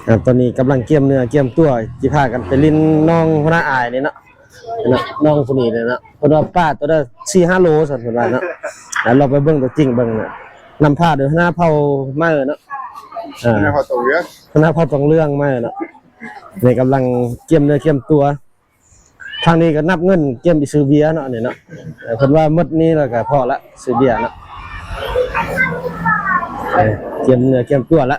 ອ່າ ຕອນນີ້ກຳລັງກຽມເນື້ອກຽມຕົວ ຊິພາກັນໄປຫຼິ້ນໜອງຫົວໜ້າອາຍນີ້ເນາະ ເນາະ ໜອງຜູ້ນີ້ເນາະ ເພິ່ນວ່າປາຕົວລະສີ່ຫ້າໂລຊັ້ນເພິ່ນວ່າເນາະ ອ່າ ລອງໄປເບິ່ງຕົວຈິງເບິ່ງເນາະ ນຳພາໂດຍຫົວໜ້າເຜົ່າໃໝ່ເນາະ ອ່າ ຫົວໜ້າເຜົ່າຕອງເຫຼືອງ ຫົວໜ້າເຜົ່າຕອງເຫຼືອງໃໝ່ເນາະ ນີ້ກຳລັງກຽມເນື້ອກຽມຕົວ. ທາງນີ້ກໍນັບເງິນກຽມໄປຊື້ເບຍເນາະ ນີ້ເນາະ ເອີ ເພິ່ນວ່າໝົດນີ້ແລ້ວກໍພໍລະ ຊື້ເບຍເນາະ ເອີ ກຽມເນື້ອກຽມຕົວລະ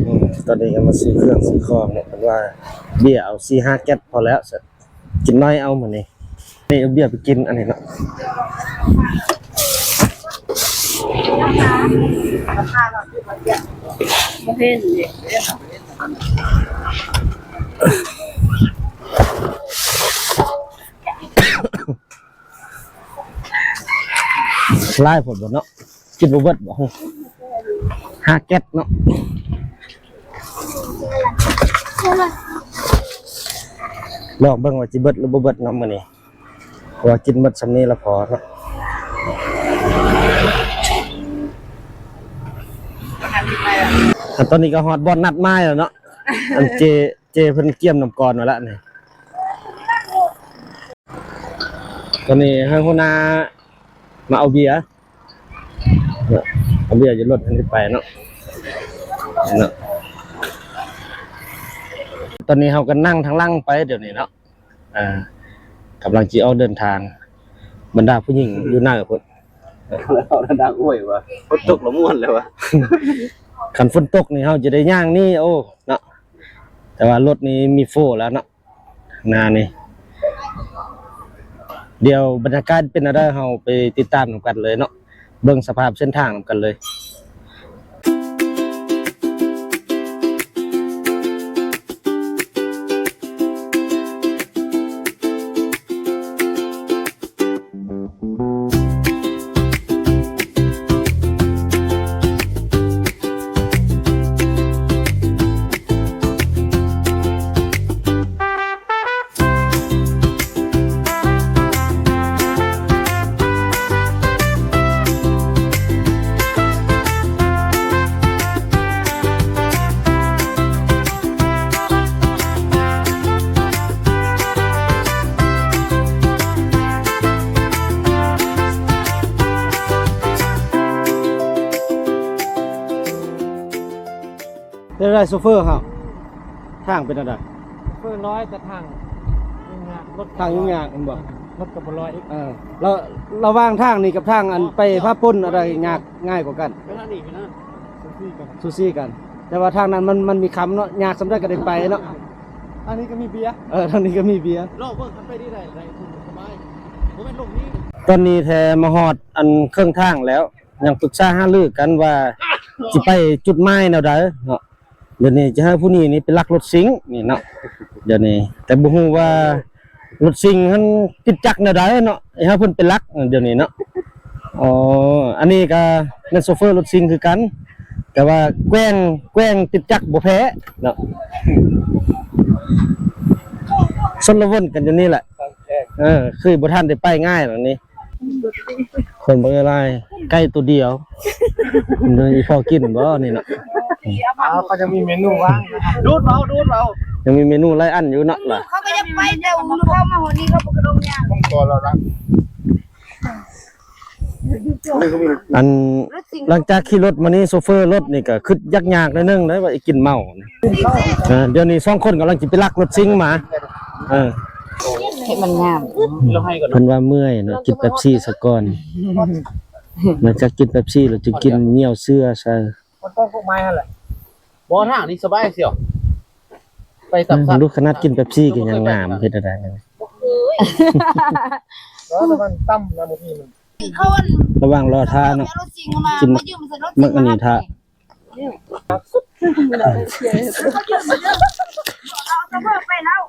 ອືມ ຕອນນີ້ກໍມາຊື້ເຄື່ອງຊື້ຂອງເນາະ ເພິ່ນວ່າເບຍເອົາສີ່ຫ້າແກັດພໍແລ້ວ ກິນໜ້ອຍເອົາມື້ນີ້ ນີ້ເອົາເບຍໄປກິນອັນນີ້ເນາະ ບໍ່ເຫັນເດ້. ຫຼາຍໂພດບໍ່ເນາະ ກິນບໍ່ເບິດບໍ່ ຫ້າແກັດເນາະ ລອງເບິ່ງວ່າຊິເບິດຫຼືບໍ່ເບິດເນາະມື້ນີ້. ເພາະວ່າກິນໝົດສ່ຳນີ້ລະພໍເນາະ ອັນຕອນນີ້ກໍຮອດບ່ອນນັດໝາຍແລ້ວເນາະ ອັນເຈ ເຈເພິ່ນກຽມນຳກ່ອນມາລະນີ້ ຕອນນີ້ໃຫ້ຫົວໜ້າມາເອົາເບຍ ເນາະ ເອົາເບຍຢູ່ລົດຫັ້ນໄປເນາະ ເນາະ ຕອນນີ້ເຮົາກໍນັ່ງທາງຫຼັງໄປດຽວນີ້ເນາະ ອ່າ ກຳລັງຊິອອກເດີນທາງ ບັນດາຜູ້ຍິງຢູ່ໜ້າພຸ້ນ ເອົາແລ້ວ ດັງໂອ້ຍວ່າ ຝົນຕົກລະມ່ວນແລ້ວວ່າ ຄັນຝົນຕົກນີ້ເຮົາຈະໄດ້ຍ່າງໜີ ໂອ້ ເນາະ ແຕ່ວ່າລົດນີ້ມີໂຟແລ້ວເນາະ. ໜ້ານີ້ ດຽວບັນຍາກາດເປັນແນວໃດ ເຮົາໄປຕິດຕາມນຳກັນເລີຍເນາະ ເບິ່ງສະພາບເສັ້ນທາງນຳກັນເລີຍ. ເປັນແນວໃດໂຊເຟີເຮົາ? ທາງເປັນແນວໃດ? ໂຊເຟີລອຍ ແຕ່ທາງຫຍຸ້ງຍາກ ລົດ ທາງຫຍຸ້ງຍາກແມ່ນບໍ່? ລົດກໍບໍ່ລອຍອີກ. ເອີ ລະ ລະຫວ່າງທາງນີ້ກັບທາງອັນໄປພາປົນ ອັນໃດຍາກ ງ່າຍກວ່າກັນ? ໄປທາງນີ້ ໄປທາງນັ້ນ ສູສີກັນ ສູສີກັນ ແຕ່ວ່າທາງນັ້ນມັນ ມັນມີຄຳເນາະ ຍາກສ່ຳໃດກໍໄດ້ໄປເນາະ. ທາງນີ້ກໍມີເບຍ ເອີ ທາງນີ້ກໍມີເບຍ ລອງເບິ່ງ ຄັນໄປນີ້ໄດ້ ໄດ້ສະບາຍ ບໍ່ແມ່ນລົງນີ້. ຕອນນີ້ແທ້ມາຮອດອັນເຄິ່ງທາງແລ້ວ ຍັງປຶກສາຫາລືກັນວ່າຊິໄປຈຸດໝາຍແນວໃດເນາະ. ດຽວນີ້ຈະໃຫ້ຜູ້ນີ້ນີ້ໄປລັກລົດຊິງນີ້ເນາະ ດຽວນີ້ ແຕ່ບໍ່ຮູ້ວ່າລົດຊິງຫັ້ນຕິດຈັກແນວໃດເນາະ ໃຫ້ເພິ່ນໄປລັກດຽວນີ້ເນາະ. ອໍ ອັນນີ້ກະແມ່ນໂຊເຟີລົດຊິງຄືກັນ ແຕ່ວ່າແກວ່ງ ແກວ່ງຕິດຈັກບໍ່ແພ້ເນາະ. ຊົນລະວົນກັນຢູ່ນີ້ແຫຼະ ເອີ ຄືບໍ່ທັນໄດ້ໄປງ່າຍດອກນີ້. ຄົນບໍ່ຫຼາຍ ໄກ່ໂຕດຽວ ມັນຊິພໍກິນບໍ່ນີ້ເນາະ. ອ້າວ ເຂົາຍັງມີເມນູຫວາງ ດູດເອົາ ດູດເອົາ ຍັງມີເມນູຫຼາຍອັນຢູ່ເນາະລະ. ເຂົາກໍຢາກໄປ ແຕ່ເຂົາມາຮອດນີ້ ເຂົາບໍ່ກະດົງຍາງ ຕ້ອງຕໍ່ລາວນະ. ອັນ ຫຼັງຈາກຂີ່ລົດມານີ້ ໂຊເຟີລົດນີ້ກໍຄຶດຢາກຍາກໜ້ອຍໜຶ່ງໄດ໋ ວ່າໄອ້ກິນເມົາ. ອ່າ ດຽວນີ້ສອງຄົນກຳລັງຊິໄປລັກລົດຊິງມາ ເອີ ໃຫ້ມັນງາມ ເພິ່ນວ່າເມື່ອຍເນາະ ກິນເປັບຊີຊະກ່ອນ ຫຼັງຈາກກິນເປັບຊີແລ້ວຈຶ່ງກິນຍ່ຽວເສືອໃສ່. ມັນຕ້ອງພວກໄມ້ຫັ້ນແຫຼະ ບໍ່ ທາງນີ້ສະບາຍສ່ຽວ ໄປຕາມສັດ ເບິ່ງດູ ຂະໜາດກິນເປັບຊີກໍຍັງງາມ ເຮັດແນວໃດ? ເອີ ແຕ່ມັນຕ່ຳນະ ບາງທີມັນ ລະຫວ່າງລໍຖ້າເນາະ ກິນໝາກອັນນີ້ຖ້າ. ເອົາໄປແລ້ວ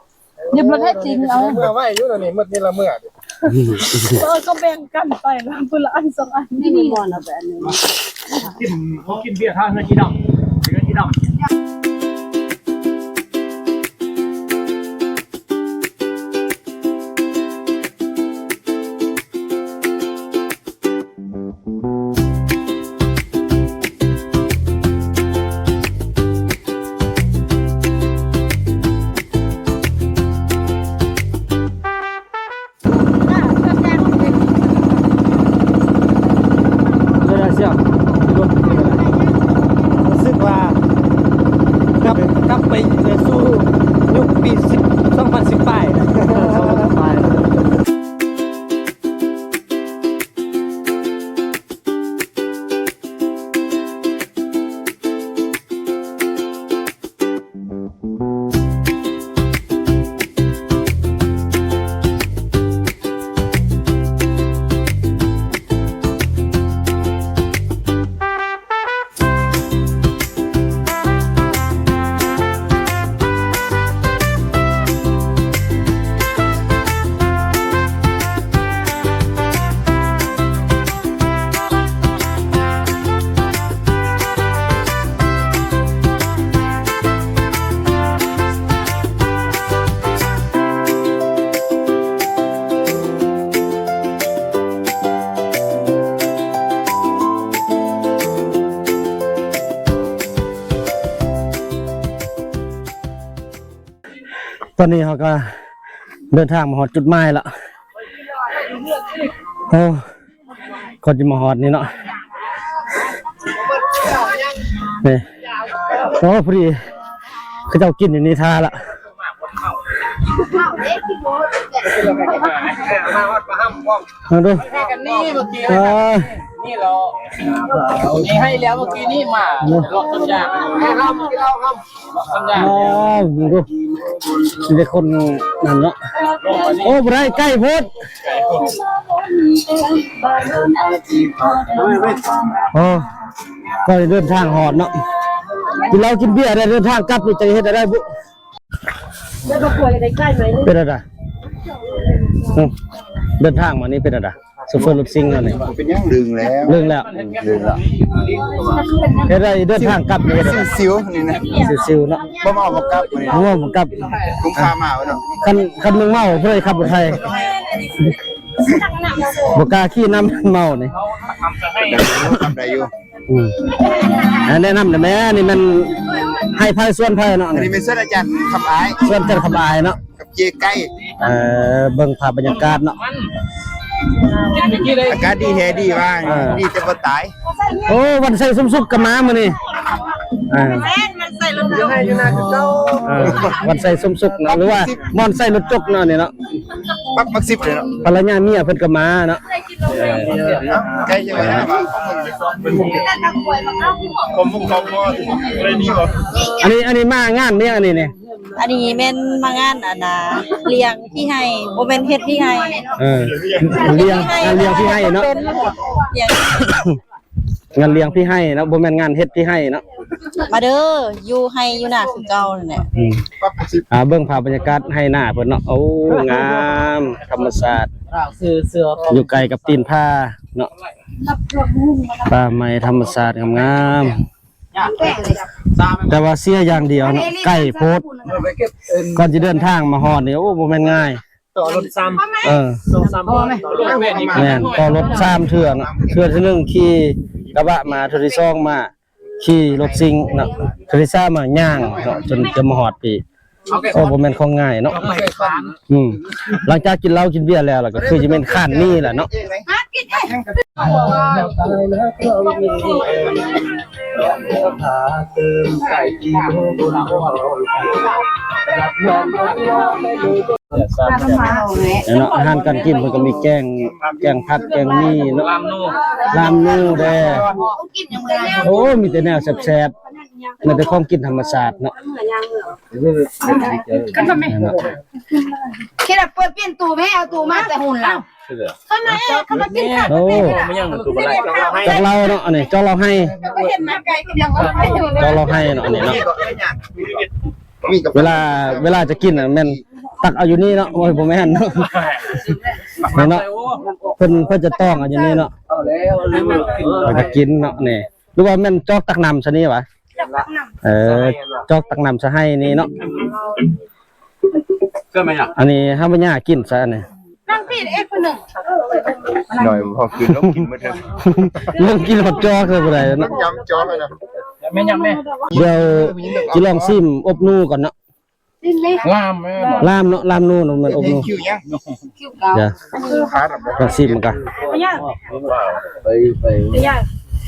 ຢາບໍ່ແທ້ຈິງເອົາ ເມື່ອໄວ້ຢູ່ແລ້ວນີ້ ໝົດນີ້ລະເມື່ອ ເອີ ກໍແບ່ງກັນໄປລະ ຄົນລະອັນສອງອັນ. ນີ້ ນີ້ ກິນ ເຂົາກິນເບຍທາງເຮືອນຈີດຳ ເຮືອນຈີດຳ. ກັບໄປສູ່ຍຸກປີສິບ ສອງພັນສິບປາຍນະ ເອີ ສອງພັນສິບປາຍ. ຕອນນີ້ເຮົາກໍເດີນທາງມາຮອດຈຸດໝາຍແລ້ວ. ໂອ້ ກ່ອນຈະມາຮອດນີ້ເນາະ ນີ້ ໂອ້ ພໍດີເຂົາເຈົ້າກິນຢູ່ນີ້ທ່າລະ. ມາຮອດປາຫ້ຳພ້ອມ ມາດູ ນີ້ເມື່ອກີ້ ເອີ ນີ້ເລາະ ນີ້ໃຫ້ແລ້ວເມື່ອກີ້ນີ້ ມາເລາະຕົ້ນຢາງ ໃຫ້ເຮົາກິນເຫຼົ້າເຮົາ ເອົາ ເບິ່ງດູ ມີແຕ່ຄົນນັ້ນເນາະ. ໂອ້ ບໍ່ໄດ້ ໃກ້ໂພດ. ໂອ້ ກໍເດີນທາງຮອດເນາະ ກິນເຫຼົ້າກິນເບຍໄດ້ ເດີນທາງກັບນີ້ຈະເຮັດໄດ້ບໍ່? ເປັນຈັ່ງໃດ? ເດີນທາງມານີ້ເປັນຈັ່ງໃດ? ໂຊເຟີລົດຊິງເຮົານີ້ ເປັນຫຍັງ? ດຶງແລ້ວ ດຶງແລ້ວ ດຶງແລ້ວ. ເຮັດໄດ້ເດີນທາງກັບນີ້ ຊິວໆ ນີ້ນະ ຊິວໆ ເນາະ. ບໍ່ເມົາບໍ່ກັບນີ້ ບໍ່ເມົາບໍ່ກັບ ລູກຄ້າມາເນາະ. ຄັນ ຄັນມຶງເມົາ ຜູ້ໃດຂັບລົດໄທ ບໍ່ກ້າຂີ່ນຳເມົານີ້. ຂັບໄດ້ຢູ່ ອືມ ແນະນຳແດ່ແມ່. ນີ້ແມ່ນໄຮ່ໃຜສວນໃຜເນາະ? ອັນນີ້ແມ່ນສວນອາຈານຄຳອາຍ ສວນອາຈານຄຳອາຍເນາະ ກັບເຈໄກ່. ເອີ ເບິ່ງພາບບັນຍາກາດເນາະ ອາກາດດີແທ້ດີວ່າ ເອີ ດີແຕ່ບໍ່ຕາຍ. ໂອ້ ວັນໄຊສົມສຸກກໍມາມື້ນີ້ ເອີ ວັນໄຊສົມສຸກ ເອີ ວັນໄຊສົມສຸກເນາະ ຫຼືວ່າ ມອນໄຊລົດຈົກເນາະ ນີ້ເນາະ. ປັບມັກສິບເລີຍເນາະ ພັນລະຍາເມຍເພິ່ນກໍມາເນາະ. ເອີ ໃກ້ຈະມາ ຄອມມຸກຄອມມອນ ໄດ້ດີບໍ່? ອັນນີ້ ອັນນີ້ມາງານຫຍັງອັນນີ້ນີ້? ອັນນີ້ແມ່ນມາງານ ອັນນ່າ ລ້ຽງຜີໄຮ່ ບໍ່ແມ່ນເຮັດຜີໄຮ່. ເອີ ລ້ຽງ ງານລ້ຽງຜີໄຮ່ເນາະ ລ້ຽງ ງານລ້ຽງຜີໄຮ່ເນາະ ບໍ່ແມ່ນງານເຮັດຜີໄຮ່ເນາະ. ມາເດີ ຢູ່ໄຮ່ຢູ່ນາຄືເກົ່ານັ້ນແຫຼະ. ອືມ ອ່າ ເບິ່ງພາບບັນຍາກາດໄຮ່ນາເພິ່ນເນາະ. ໂອ້ ງາມ ທຳມະຊາດ ຢູ່ໃກ້ກັບຕີນຜາເນາະ ປ່າໄມ້ທຳມະຊາດງາມໆ. ແຕ່ວ່າເສຍຢ່າງດຽວເນາະ ໄກໂພດ. ກ່ອນຈະເດີນທາງມາຮອດນີ້ ໂອ້ ບໍ່ແມ່ນງ່າຍ. ຕໍ່ລົດຊ້ຳ ເອີ ສອງສາມຮອບ ຕໍ່ລົດແມ່ນອີກ ແມ່ນ ຕໍ່ລົດສາມເທື່ອເນາະ. ເທື່ອທີໜຶ່ງຂີ່ກະບະມາ ເທື່ອທີສອງມາຂີ່ລົດຊິງເນາະ ເທື່ອທີສາມມາຍ່າງເນາະ ຈົນຈະມາຮອດພີ້. ໂອ້ ບໍ່ແມ່ນຂອງງ່າຍເນາະ. ອືມ ຫຼັງຈາກກິນເຫຼົ້າກິນເບຍແລ້ວ ແລ້ວກໍຄືຈະແມ່ນຄານນີ້ແຫຼະເນາະ. ເນາະ ອາຫານການກິນເພິ່ນກໍມີແກງ ແກງຜັກແກງໝີ່ເນາະ ລາມນູ ລາມນູແດ່. ໂອ້ ມີແຕ່ແນວແຊບໆ ມີແຕ່ຂອງກິນທຳມະຊາດເນາະ. ເນາະ ຄິດວ່າເປີດປ່ຽນຕູ້ແມ່ ເອົາຕູ້ມາແຕ່ຫຸ່ນລາວ. ໂອ້ ຈອກເຫຼົ້າເນາະ ອັນນີ້ຈອກເຫຼົ້າໄຮ່ ຈອກເຫຼົ້າໄຮ່ເນາະ ອັນນີ້ເນາະ. ເວລາ ເວລາຈະກິນນະ ແມ່ນຕັກເອົາຢູ່ນີ້ເນາະ. ໂອ້ຍ ບໍ່ແມ່ນເນາະ ນີ້ເນາະ ເພິ່ນ ເພິ່ນຈະຕ້ອງເອົາຢູ່ນີ້ເນາະ ແລ້ວກໍກິນເນາະ. ນີ້ ຫຼືວ່າແມ່ນຈອກຕັກນ້ຳຊະນີ້ຫວາ? ເອີ ຈອກຕັກນ້ຳຊະໄຮ່ນີ້ເນາະ. ອັນນີ້ເຮົາບໍ່ຍາກກິນຊະ ອັນນີ້ ນັ່ງພີ້ເອກຜູ້ໜຶ່ງ ໜ້ອຍພໍກິນ ລົງກິນໝົດເດີ ລົງກິນຮອດຈອກເລີຍບໍ່ໄດ້ເນາະ. ຍຳຈອກເລີຍນະ ແມ່ນຍຳແມ່. ດຽວຊິລອງຊີມອົບນູກ່ອນເນາະ. ລາມແມ່ນບໍ່? ລາມເນາະ ລາມນູເນາະ ແມ່ນອົບນູ. ດຽວລອງຊີມມັນກະ ໄປ ໄປ.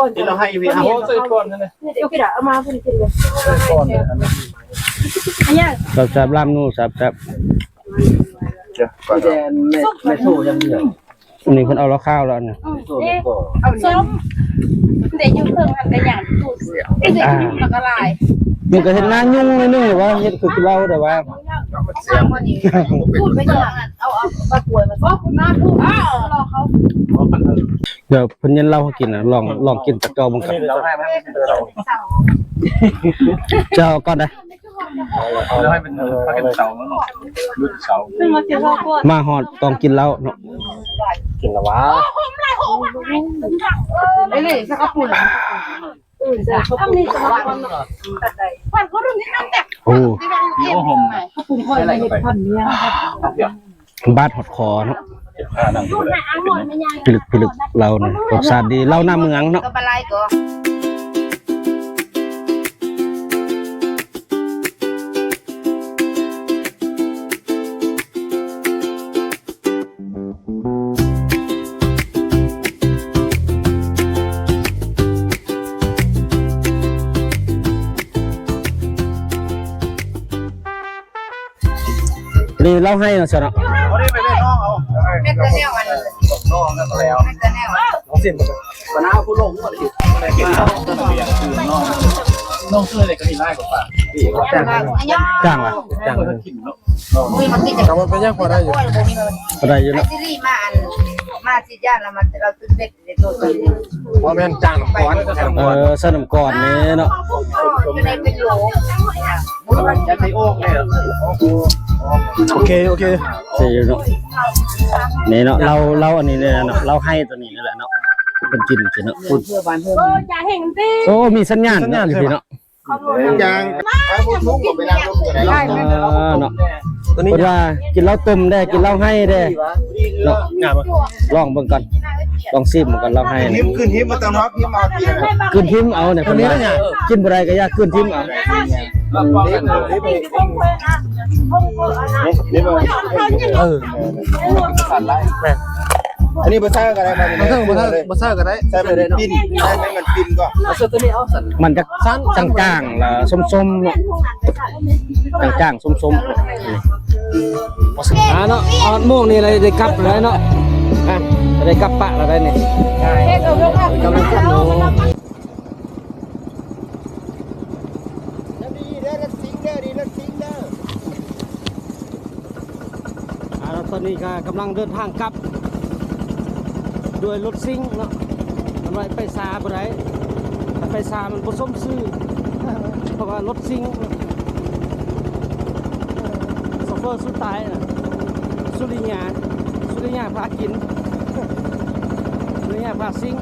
ກ່ອນ ນີ້ລາວໃຫ້ເວລາ ໂອ້ ໃສ່ກ່ອນນັ້ນແຫຼະ ເອົາມາເພິ່ນກິນເລີຍ ໃສ່ກ່ອນເລີຍ ອັນນີ້ ອັນຫຍັງ ແຊບໆ ລາບໜູ ແຊບໆ ມີແຕ່ແມ່ ແມ່ໂຊຢ່າງດຽວ ອັນນີ້ເພິ່ນເອົາລາວຄາວແລ້ວອັນນີ້ ອືມ ເດ້ ເອົາສົ້ມ ແຕ່ຢູ່ເທິງຫັ້ນກໍຫຍັງ ອ່າ ແລ້ວກໍຫຼາຍ ມັນກໍເຮັດໜ້າຫຍຸ້ງໜ້ອຍໜຶ່ງ ວ່າເຮັດຄືເຫຼົ້າ ແຕ່ວ່າ ເອົາ ເອົາປາກວຍມາ ອໍ ເຂົາ ດຽວເພິ່ນຍັນເຫຼົ້າໃຫ້ກິນນະ ລອງ ລອງກິນຈັກຈອກເບິ່ງກ່ອນ ເຈົ້າກ່ອນນະ ເອົາໃຫ້ເປັນ ເອົາໃຫ້ເປັນເສົາເນາະ ລຸ້ນເສົາ ມາຮອດຕ້ອງກິນເຫຼົ້າເນາະ ກິນແລ້ວຫວາ ໂອ້ ໂອ້ ຫອມ ບາດຮອດຄໍເນາະ ພິລຶກພິລຶກ ເຫຼົ້ານີ້ ລົດຊາດດີ ເຫຼົ້າໜ້າເມືອງເນາະ ນີ້ເຫຼົ້າໄຮ່ເນາະ ຊະເນາະ ພໍດີໄປເວະນ້ອງເອົາ ແມ່ນແຕ່ແນວອັນ ນ້ອງນັ້ນແລ້ວ ແມ່ນແຕ່ແນວອັນ ນ້ອງຊິມ ປະນາວຜູ້ລົງ ນ້ອງຊື້ໄດ້ກໍມີຫຼາຍກວ່າປ້າ ຈ້າງຫວາ ຈ້າງ ແຕ່ວ່າເປັນຫຍັງພໍໄດ້ຢູ່ ພໍໄດ້ຢູ່ເນາະ ໄປຊີຣີມາອັນ ມາສີດຢາລະມາ ລາວຕື່ນເຕັ້ນ ບໍ່ແມ່ນຈ້າງນ້ຳກ້ອນ ເອີ ໃສ່ນ້ຳກ້ອນນີ້ເນາະ ໂອເຄ ໂອເຄ ເນາະ ເຫຼົ້າ ເຫຼົ້າອັນນີ້ເນາະ ເຫຼົ້າໄຮ່ຕົວນີ້ນີ້ແຫຼະເນາະ ເພິ່ນກິນຊິເນາະ ໂອ້ ມີສັນຍານເນາະ ຢູ່ພີ້ເນາະ ຢ່າງ ເອີ ເນາະ ເພິ່ນວ່າກິນເຫຼົ້າຕົ້ມແດ່ ກິນເຫຼົ້າໄຮ່ແດ່ເນາະ ລອງເບິ່ງກ່ອນ ລອງຊີມເບິ່ງກ່ອນ ເຫຼົ້າໄຮ່ ຂຶ້ນຫິມ ຂຶ້ນຫິມມາຕະນອກ ຫິມເອົາກິນ ຂຶ້ນຫິມເອົານີ້ ເພິ່ນວ່າ ກິນບໍ່ໄດ້ກໍຢ່າຂຶ້ນຫິມເອົາ ເອີ ອັນນີ້ບໍ່ໃສ່ກໍໄດ້ ບໍ່ໃສ່ກໍໄດ້ ບໍ່ໃສ່ກໍໄດ້ ໃສ່ແມ່ນປີ້ນ ໃສ່ແມ່ນປີ້ນກໍ ເອົາໃສ່ຕົວນີ້ເອົາຊັ້ນ ມັນຈະ ຈາງໆ ລະສົ້ມໆ ເນາະ ຈາງໆ ສົ້ມໆ ອ່າເນາະ ຮອດໂມງນີ້ລະ ໄດ້ກັບແລ້ວເນາະ ອ່ະ ໄດ້ກັບປະແລ້ວໄດ໋ນີ້ ເຮັດເອົາລົງ ກັບລົງກັບລົງ ອ່າ ຕອນນີ້ກໍກຳລັງເດີນທາງກັບດ້ວຍລົດຊິງເນາະ ມັນວ່າໄປຊ້າບໍ່ໄດ້ ຖ້າໄປຊ້າມັນບໍ່ສົມຊື່ ເພາະວ່າລົດຊິງ ໂຊເຟີສຸດຕາຍນະ ສຸລິຍາ ສຸລິຍາພາກິນ ສຸລິຍາພາຊິງ.